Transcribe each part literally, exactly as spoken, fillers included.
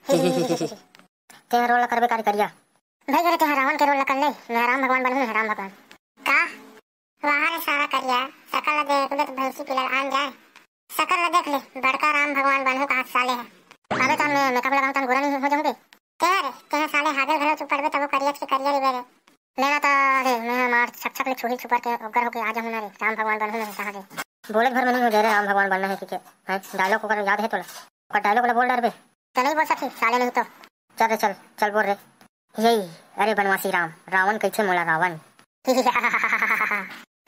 तें रोल ला करबे का रे करिया? भाई रे, तें रावण के रोल ला कर ले, मैं राम भगवान बनहूँ, मैं राम भगवान। का? वाह रे सारा करिया, सकल ला देखबे त भैंसी पिला आन जाए। सकल ला देख ले, बड़का राम भगवान बनहूँ कहा साले हे। अबे त मैं मेकअप लगाऊँ त गोरा नहीं हो जाऊँगे। तें रे, तें साले हागल घलो चुप पड़बे तब वो करिया के करिया रिबे रे। लेना त रे, मैं मार छक छक ले छुही छुपर के उग्र होके आ जाऊँ ना रे, राम भगवान बनहूँ मैं कहा रे। बोले भर में नहीं हो जाए रे राम भगवान बनना है कि के। हैं, डायलॉग ओकर याद है तोला? ओकर डायलॉग ला बोल डरबे। त नहीं बोल सकही साले नहीं तो। चल रे चल, चल बोल रे। यही, अरे बनवासी राम, रावण कहिथे मोला रावण।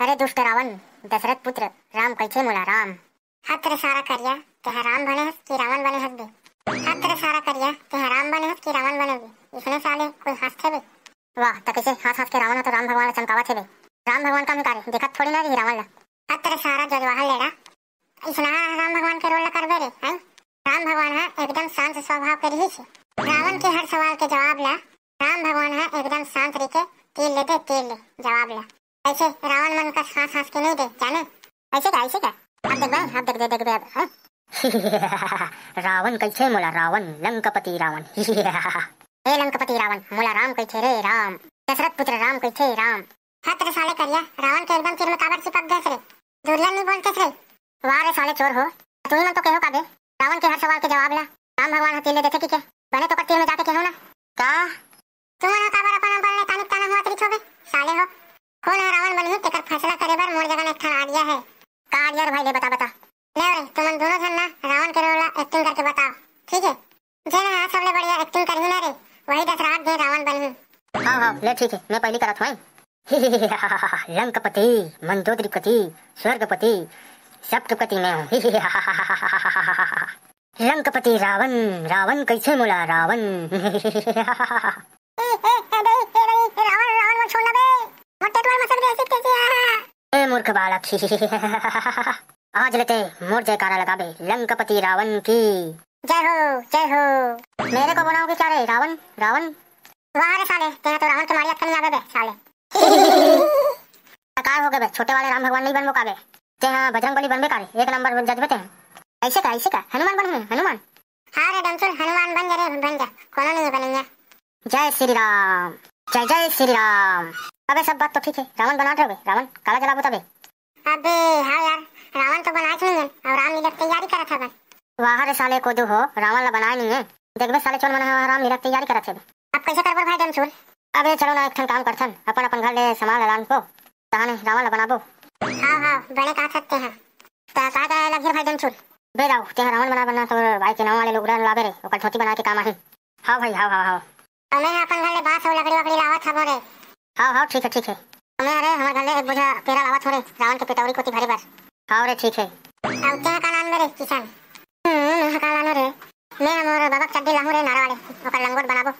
अरे दुष्ट रावण, दशरथ पुत्र, राम कहिथे मोला राम। हत रे सारा करिया, तेहा राम बने हस कि रावण बने हस बे? हत रे सारा करिया, तेहा राम बने हस कि रावण बने बे? इसने साले कोई हंसथे बे? वाह, त कइसे हंस हंस के रावण ह तो राम भगवान ला चमकावत हे बे? राम भगवान का भिखारी देखत थोड़ी ना रही रावण ला। हत रे सारा जजवाहन लेड़ा, इसना राम भगवान के रोल ला करबे रे, हैं? राम भगवान ह एकदम शांत स्वभाव के रहिस हे। रावण के हर सवाल के जवाब ला राम भगवान ह एकदम शांत रहिके तीर ले दे, तीर ले जवाब ला। ऐसे रावण मन का सांस सांस के नहीं दे, जाने? ऐसे का, ऐसे का? अब देख बे, अब देख दे, देख बे अब, हैं? रावण कहिथे मोला रावण, लंकपति रावण। हे लंकपति रावण, मोला राम कहिथे रे राम, दशरथ पुत्र राम कहिथे राम। हत रे साले करिया, रावण के एकदम तीर में काबर चिपक गए रे? दुर्योधन नहीं बोलते रे। वाह रे साले चोर हो, तुम मन तो कहो का बे? रावण के हर सवाल के जवाब ला राम भगवान ह तीर ले देथे कि के? बने तो कर तीर में जाके कहो ना। का? तुमन ह काबर अपन अपन ले तानिक ताना हुआ तरी छोबे? साले हो, कोन ह रावण बनही तेकर फैसला करे बर मोर जगह एक ठन आइडिया है। का आइडिया रे भाई, ले बता बता। ले रे, तुमन दोनों झन ना रावण के रोल ला एक्टिंग करके बताओ, ठीक है? जेन ह सबले बढ़िया एक्टिंग करही ना रे, वही दशरथ जी रावण बनही। हाँ हाँ, ले ठीक है, मैं पहली करत हूँ। लंकपति, मंदोदरीपति, स्वर्गपति, सबके पति मैं हूँ। लंकपति रावण, रावण कहिथे मोला रावण। ए, ए, ए, दे, ए, दे, ए, रावण, रावण, मोला छोड़ ना बे। मोर टेटवा मसक दे, ऐसे कैसे आ? ए मूर्ख बालक, आज ले ते मोर जयकारा लगाबे, लंकपति रावण की। जय हो, जय हो। मेरे को बनाओगे क्या रे, रावण, रावण? वाह रे साले, तेने तो रावण के मारिया कहीं आवे बे, साले। त काय हो गए बे, छोटे वाले राम भगवान नहीं बनबो का बे? ते हाँ बजरंग बली बनबे का रे, एक नंबर जजबे ते। ऐसे का, ऐसे का? हनुमान बनहूँ, हनुमान? हाँ रे डमचुल, हनुमान बन जा रे, बन जा, कोनो नहीं बनैया। जय श्री राम, जय जय श्री राम। अबे सब बात तो ठीक है, रावण बना रहे बे, रावण काला जलाबो तबे। अबे हाँ यार, रावण तो बनाए नहीं है, और रामलीला की तैयारी करत हवन। वाह रे साले कोदू हो, रावण ला बनाए नहीं है। देखबे साले चोर मन ह रामलीला के तैयारी करत हे। अब कैसे करबो भाई डमचुल? अबे चलो ना, एक ठन काम करथन, अपन अपन घर ले सामान ला लानबो, तहाने रावण ला बनाबो। हाँ हाँ, बड़े कहा सकते हैं। त का का लगही भाई डमचुल? बे दाऊ, ते ह रावण बना बनना तो भाई के नाव वाले लुगरा लाबे रे, ओकर धोती बना के काम आही। हाँ भाई, हाँ हाँ हाँ। अउ मैं ह अपन घर ले बांस अउ लकड़ी वकड़ी लावत हवं रे। हाँ हाँ, ठीक है ठीक है। अउ मैं अरे हमर घर ले एक बोझा पेरा लावत हवं रे, रावण के पेटौरी कोती भरे बर। हाँ रे ठीक है। अउ तें ह का लानबे रे किशन? हम्म, मैं ह का लानों रे? मैं ह मोर बाबा के चड्डी लाहूं रे नारा वाले, ओकर लंगोट बनाबो।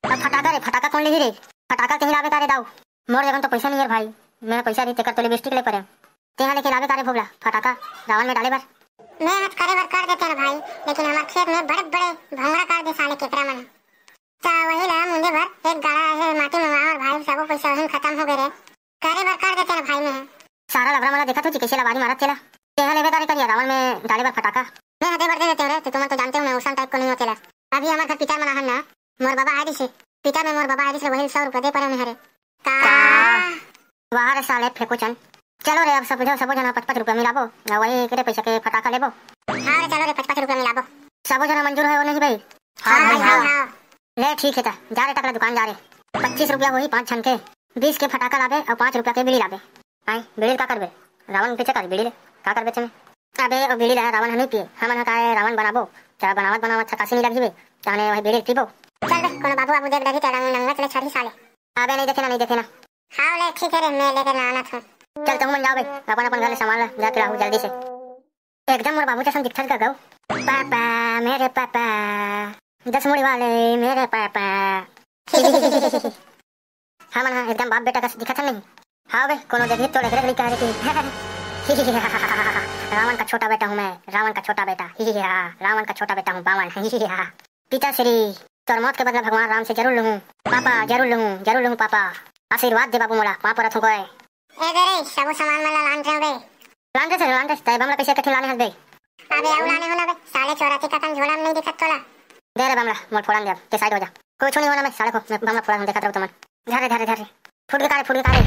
अउ फटाका रे, फटाका कोन लेही रे? फटाका कहीं लाबे का रे दाऊ? मोर जगन तो पैसा नहीं है भाई, मैं पैसा रही तेकर तो लिपस्टिक ले परे। तेहा लेके लाबे का रे भोगला फटाका रावण में डाले बर? मैं हत करे बर कर देते ना भाई, लेकिन हमार खेत में बड़े बड़े भंगड़ा कर दे साले केकरा मन। त वही ला मुंदे बर एक गाड़ा हे माटी मंगावर भाई, सबो पैसा वहीं खत्म हो गए रे। करे बर कर देते ना भाई मैं। सारा लबरा मन ला देखत हो जी कैसे लबारी मारत तेला। तेहा लेबे का रे करिया रावण में डाले बर फटाका? मैं हते बर दे देते हो रे, तो तुमन तो जानते हो मैं उसन टाइप को नहीं होते ला। अभी हमार घर पितर मन आहन ना, मोर बाबा आए दिसे, पितर में मोर बाबा आए दिसे, वही सौ रुपया दे परे मैं हरे। का? का? वाह रे साले फेंको चन। चलो रे, अब सब जो सबो जना पच पच रुपया मिलाबो, ना वही एकरे पैसा के फटाका लेबो। हाँ रे, चलो रे, पच पच रुपया मिलाबो। सबो जना मंजूर है वो नहीं भाई? हाँ हाँ भाई, हाँ हाँ। हाँ। ले ठीक है, त जा रे टकला दुकान जा रे। पच्चीस रुपया होही पाँच छन के, बीस के फटाका लाबे और पाँच रुपया के बीड़ी लाबे। आए, बीड़ी का करबे? रावण पीछे कर बीड़ी ले, का करबे तेमे? अबे ओ बीड़ी ला रावण ह नहीं पिए, हमन ह काय रावण बनाबो? क्या बनावत बनावत थकासी नहीं लगी बे, तहने वही बीड़ी पीबो। चल बे, कोनो बाबू बाबू देख डरी ते रंग नंगत ले छरही साले। अबे नहीं देखे ना, नहीं देखे ना। हाँ ले ठीक है रे, मैं लेके ना आना था। चल तुम मन जाओ बे, अपन अपन घर ले सामान ला जाके लाहू जल्दी से। एकदम मोर बाबू जैसन दिखत गा गऊ। पापा, मेरे पापा, दस मुड़ी वाले मेरे पापा। हमन ह एकदम बाप बेटा कस दिखत हन नहीं? हाँ बे, कोनो देखही तो एकरे कहा रे कि रावण का छोटा बेटा हूँ मैं, रावण का छोटा बेटा। रावण का छोटा बेटा हूँ बावन। पिताश्री, तोर मौत के बदला भगवान राम से जरूर लूहूँ। पापा, जरूर लूहूँ, जरूर लूहूँ पापा। आशीर्वाद दे बाबू मोला, पाँव परत हूँ कोय। ए दे रे, सबो सामान मन ला लान रहे बे। लान दे से, लान दे, तय बमला कैसे कठिन लाने हस बे? अबे आऊ लाने हो ना बे, साले चोराती का कन झोला में नहीं दिखत तोला। अरे बमला, मोर फोड़न दे, ते साइड हो जा। कुछ नहीं होना, मैं साले को, मैं बमला फोड़न देखत रहूं तुमन। धर रे, धर रे, धर रे। फूट गे का रे, फूट गे का रे?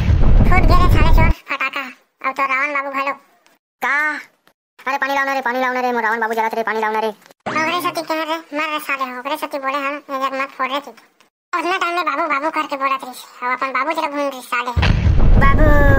फूट गे रे साले चोर, फटाका। अब तो रावण बाबू घलो। का? अरे पानी लाओ ना रे, पानी लाओ ना रे, मोर रावण बाबू जलत रे, पानी लाओ ना रे। ओकरे सेती कहे रे, मर रे साले, ओकरे सेती बोले हन, ये जग मत फोड़ रे तू। उतना टाइम में बाबू बाबू करके बोलत रहिस, अब अपन बाबू जरा घूम रहिस साले। बाबू,